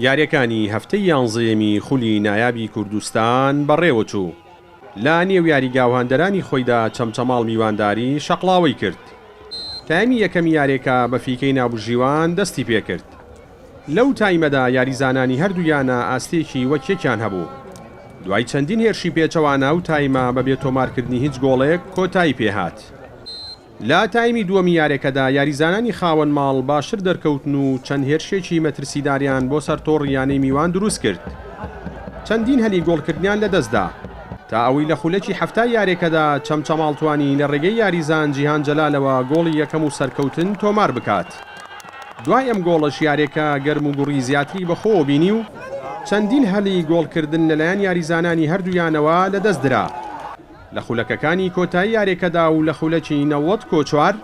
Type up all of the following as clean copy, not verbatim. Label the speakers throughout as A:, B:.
A: یاریەکانی هەفتەی یانزەیەمی خولی نایابی کوردستان بەڕێوەچوو. لە نێو یاریگا و هاندەرانی خۆیدا چەمچەماڵ میوانداری شەقڵاوەی کرد. تایمی یەکەمی یاریەکە بە فیکەی ناوبژیوان دەستی پێکرد. لەو تایمەدا یاریزانانی هەردوو یانە ئاستێکی وەک یەکیان هەبوو. دوای چەندین هێرشی پێچەوانە ئەو تایمە بە بێ تۆمارکردنی هیچ گۆڵێک کۆتایی پێهات. لە تایمی دووەمی یارێکەدا یاریزانانی خاوەن ماڵ باشتر دەرکەوتن و چەند هێرشێکی مەترسیداریان بۆ سەر تۆڕی یانەی میوان دروستکرد. چەندین هەلی گۆڵکردنیان لەدەستدا. تا ئەوەی لە خولەکی حەفتای یارێکەدا چەمچەماڵ توانی لە رێگەی یاریزان جیهان جەلالەوە گۆڵی یەکەم و سەرکەوتن تۆمار بکات. دوای ئەم گۆڵەش یارێکە گەرم و گوڕی زیاتری بەخۆوە بینی و چەندین هەلی گۆڵکردن لەلایەن یاریزانانی هەردوو یانەوە لەدەستدرا. لە خولەکەکانی کۆتایی یاریەکەدا و لە خولەکی 90 کۆ چوار،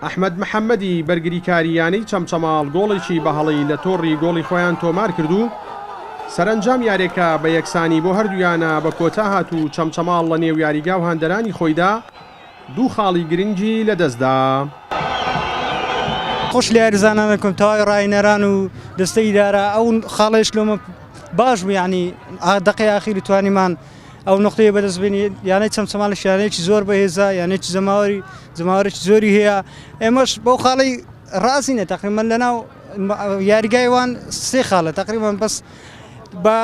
A: ئەحمەد محەمەدی بەرگریکاری یانەی چەمچەماڵ گۆڵێکی بە هەڵەی لە تۆڕی گۆڵی خۆیان تۆمارکرد و سەرەنجام یاریەکە بە یەکسانی بۆ هەردوو یانە بە کۆتا هات و چەمچەماڵ لە نێو یاریگا و هاندەرانی خۆیدا دوو خاڵی گرنگی لەدەستدا.
B: خۆش لە یاریزانان دەکەم تەواوی ڕاهێنەران و دەستەی ئیدارە ئەو خاڵەیش لۆمە باش بوو یعنی دەقەی ئاخیری توانیمان ئەو نقطەیە بەدەست بێنی یانەی چەمچەماڵیش یانەیەکی زۆر بەهێزە یانەیەکی جەماوەری جەماوەرێکی زۆری هەیە ئێمەش بەو خاڵی ڕازینە تقریبا لەناو یاریگای وان سێ خاڵە تقریبا بەس بە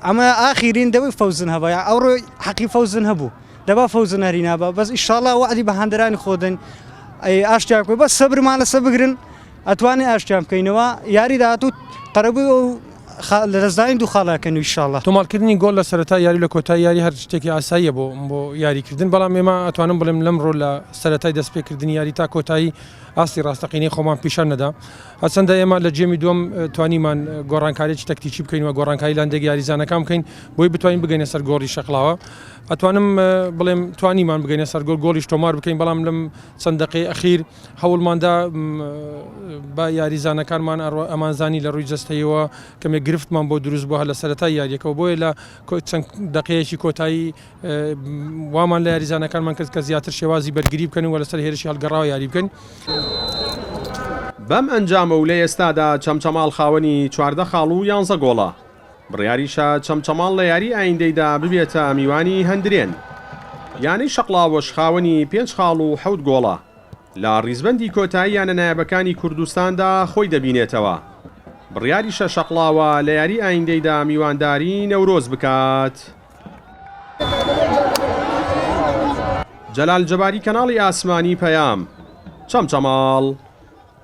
B: ئەمە ئاخیرین دەوەی فەوزن هەبە یا ئەوڕۆ حەقی فەوزن هەبوو دەبا فەوزن هەری نابا بەس ئیشاڵا وعدی بە هاندەرانی خۆدەن ئاشتیان بکەین بەس سەبرمان لەسەر بگرن ئەتوانین ئاشتیان بکەینەوە یاری داهاتوو قەرەبووی ئەو لەدەستدانی دوو خاڵەکەن ئیشاڵا.
C: تۆمارکردنی گۆڵ لە سەرەتای یاری و لە کۆتایی یاری هەر شتێکی ئاساییە بۆ بۆ یاریکردن، بەڵام ئێمە ئەتوانم بڵێم لەمڕۆ لە سەرەتای دەستپێکردنی یاری تا کۆتایی ئاستی ڕاستەقینەی خۆمان پیشان نەدا. هەرچەندە ئێمە لە گێمی دووەم توانیمان گۆڕانکاریی تەکتیکی بکەین و گۆڕانکاری لە هەندێک یاریزانەکان بکەین بۆی بتوانین بگەینە سەر گۆڵی شەقڵاوە. ئەتوانم بڵێم توانیمان بگەینە سەر گۆڵ گۆڵیش تۆمار بکەین، بەڵام لەم چەند دەقەی ئەخیر هەوڵماندا بە یاریزانەکانمان ئەمانزانی لە ڕووی جەستەیەوە کەمێک گرفتمان بۆ دروست بووە لە سەرەتای یاریەکەەوە بۆیە لە چەند دقەیەکی کۆتایی وامان لە یاریزانەکانمان کرد کە زیاتر شێوازی بەرگری بکەن و لەسەر هێرشی هەڵگەڕاوە یاری بکەن.
A: بەم ئەنجامە و لە ئێستادا چەمچەماڵ خاوەنی 14 خاڵ و یانزە گۆڵە. بڕیاریشە چەمچەماڵ لە یاری ئایندەیدا ببێتە میوانی هەندرێن. یانەی شەقڵاوەش خاوەنی پێنج خاڵ و حەوت گۆڵە. لە ڕیزبەندی کۆتایی یانە نایابەکانی کوردستاندا خۆی دەبینێتەوە. بڕیاریشە شەقڵاوە لە یاری ئایندەیدا میوانداری نەورۆز بکات. جەلال جەباری کەناڵی ئاسمانی پەیام، چەمچەماڵ.